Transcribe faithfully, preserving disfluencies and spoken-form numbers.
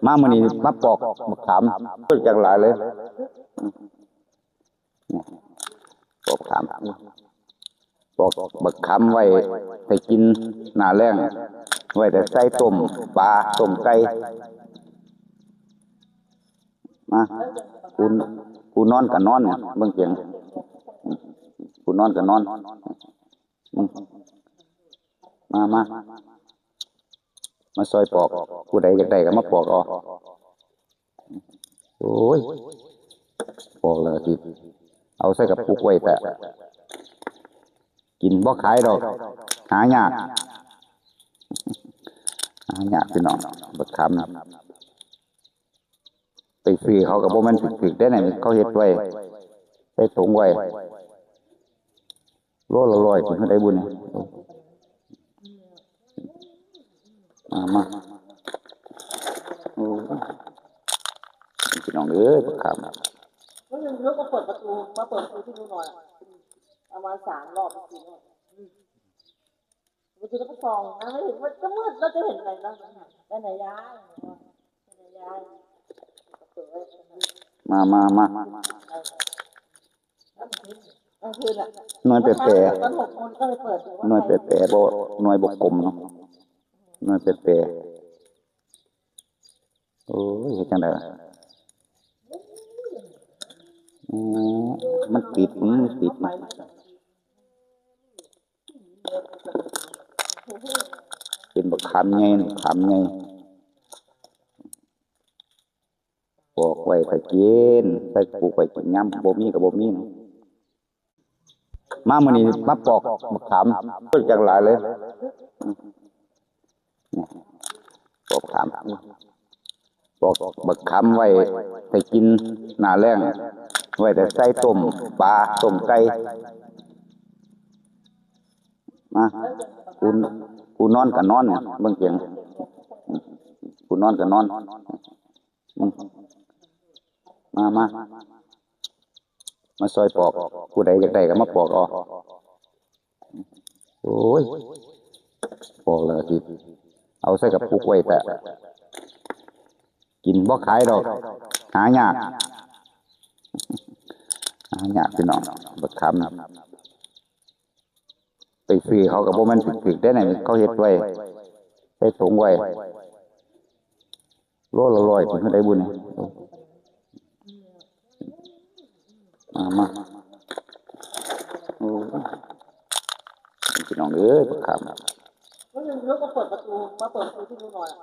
มามื้อนี้มาปอกบักขาม เพิ่นจักหลายเลย ปอกขาม ปอกบักขามไว้ให้กินหน้าแล้ง ไว้แต่ใส่ต้มปลาต้มไก่ มา กู กูนอนก็นอนเนี่ย เบิ่งเกียง กูนอนก็นอน อืม มา มา มาซอยปอก ผู้ใดอยากได้ก็มาปอกเอา โอ้ย ปอกแล้วก็สิเอาใส่กระปุกไว้ แต่กินบ่ขายดอก หายาก หายากพี่น้อง บักขาม ไปซื้อเขาก็บ่แม่นถืกๆ เด้ นี่เขาเฮ็ดไว้ ใส่ถุงไว้ โลละร้อย ถึงได้บุญนี่ มา มา โอ้ พี่น้องเอ้ย บักขาม เมื่อคืนลูกก็เปิดประตู มาเปิดประตูที่ดูหน่อยอะ ประมาณสามรอบ สี่รอบ ประตูแล้วก็ส่องนะ ไม่เห็น มันก็มืด แล้วจะเห็นอะไรบ้าง ไปไหนยาย ไปไหนยาย เปิดไว้ มา มา มา กลางคืนอะ หน่วยแปรๆ ตอนหกโมงก็เลยเปิดดูว่า หน่วยแปรๆ บ่ หน่วยบ่กลมเนาะ หน่วยแปรๆ โอ้ย เฮ็ดจังได๋ล่ะ อืม มันติด มันติด เป็นบักขามใหญ่ บักขามใหญ่ ปอกไว้ถ้ากิน ใส่ปลูกไว้กิน ยามบ่มีก็บ่มีนะ มามื้อนี้มาปอกบักขาม เพิ่นจักหลายเลย ปอกขาม ปอกบักขามไว้ให้กินหน้าแล้ง ไว้แต่ใส่ต้มปลาต้มไก่ มา กู กูนอนก็นอนเนี่ย เบิ่งเกียง กูนอนก็นอน อืม มา มา มาซอยปอก ผู้ใดอยากได้ก็มาปอกเอา โอ้ย ปอกแล้วก็สิเอาใส่กระปุกไว้ แต่กินบ่ขายดอก หายาก หายากพี่น้อง บักขาม ไปซื้อเขาก็บ่แม่นถืกๆ เด้ นี่เขาเฮ็ดไว้ ใส่ถุงไว้ โลละร้อย ถึงได้บุญนี่ มา มา โอ้ พี่น้องเอ้ย บักขาม เมื่อคืนลูกก็เปิดประตู มาเปิดประตูที่ดูหน่อยอะ